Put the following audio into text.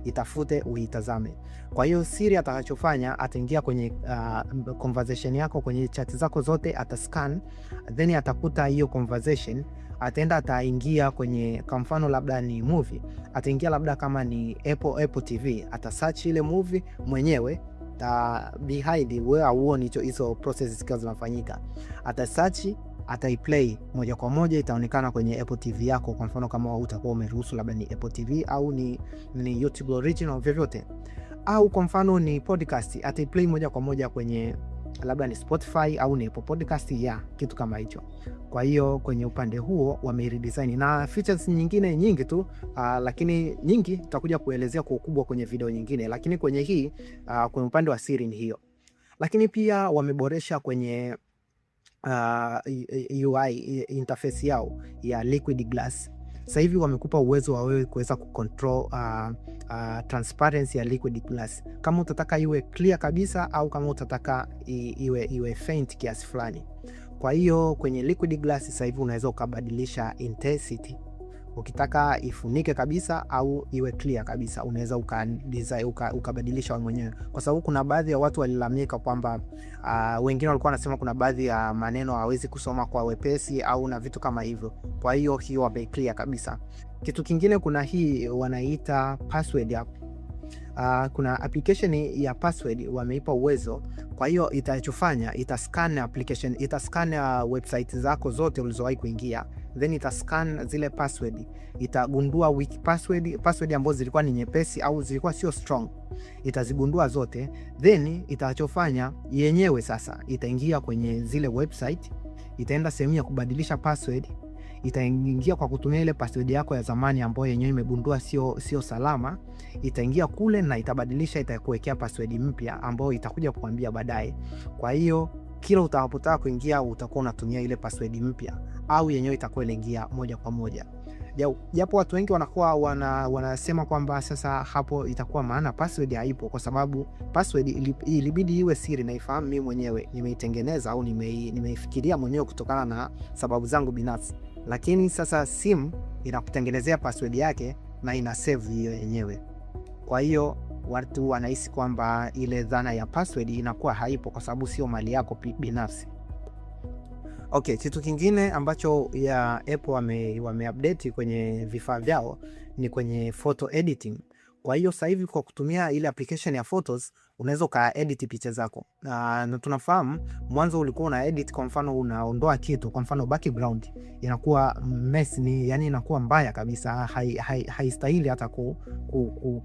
Itafute uitazame. Kwa hiyo Siri atakachofanya, ataingia kwenye conversation yako, kwenye chat zako zote atascan, then atakuta hiyo conversation, ataenda ataingia kwenye, kwa mfano labda ni movie, ataingia labda kama ni Apple TV, atasearch ile movie mwenyewe behind, wewe hauoni hizo process zikiwa zinafanyika. Atasearch, ataiplay moja kwa moja, itaonekana kwenye Apple TV yako. Kwa mfano kama utakuwa umeruhusu labda ni Apple TV au ni YouTube original, vyovyote, au kwa mfano ni podcast, ataiplay moja kwa moja kwenye labda ni Spotify au ni Apple Podcast ya kitu kama hicho. Kwa hiyo kwenye upande huo wameredesign na features nyingine nyingi tu, lakini nyingi tutakuja kuelezea kwa ukubwa kwenye video nyingine, lakini kwenye hii, kwenye upande wa Siri ni hiyo. Lakini pia wameboresha kwenye UI interface yao ya Liquid Glass. Sasa hivi wamekupa uwezo wa wewe kuweza kucontrol transparency ya Liquid Glass, kama utataka iwe clear kabisa au kama utataka iwe faint kiasi fulani. Kwa hiyo kwenye Liquid Glass sasa hivi unaweza ukabadilisha intensity, ukitaka ifunike kabisa au iwe clear kabisa, unaweza ukabadilisha wewe mwenyewe, kwa sababu kuna baadhi ya watu walilalamika kwamba wengine walikuwa wanasema kuna baadhi ya maneno hawezi kusoma kwa wepesi au na vitu kama hivyo. Kwa hiyo hiyo wame clear kabisa. Kitu kingine, kuna hii wanaita password app. Kuna application ya password wameipa uwezo. Kwa hiyo itachofanya, itascan application, itascan website zako zote ulizowahi kuingia, then itascan zile password, itagundua weak password, password ambazo zilikuwa ni nyepesi au zilikuwa sio strong, itazigundua zote, then itachofanya yenyewe sasa itaingia kwenye zile website, itaenda sehemu ya kubadilisha password, itaingia kwa kutumia ile password yako ya zamani ambayo yenyewe imegundua sio salama. Itaingia kule na itabadilisha, itakuwekea password mpya ambayo itakuja kuambia baadaye. Kwa hiyo kila utakapotaka kuingia utakuwa unatumia ile password mpya au yenyewe itakuwa inaingia moja kwa moja. Japo watu wengi wanakuwa wanasema kwamba sasa hapo itakuwa maana password haipo, kwa sababu password ilibidi iwe siri, naifahamu mimi mwenyewe nimeitengeneza au nimeifikiria mwenyewe kutokana na sababu zangu binafsi, lakini sasa simu inakutengenezea password yake na ina save hiyo yenyewe. Kwa hiyo watu wanahisi kwamba ile dhana ya password inakuwa haipo kwa sababu sio mali yako binafsi. Okay, kitu kingine ambacho ya Apple wame update kwenye vifaa vyao ni kwenye photo editing. Kwa hiyo sasa hivi kwa kutumia ile application ya Photos unaweza uka edit picha zako. Na tunafahamu mwanzo ulikuwa una edit, kwa mfano unaondoa kitu, kwa mfano background inakuwa mess, ni yani inakuwa mbaya kabisa, haistahili hata ku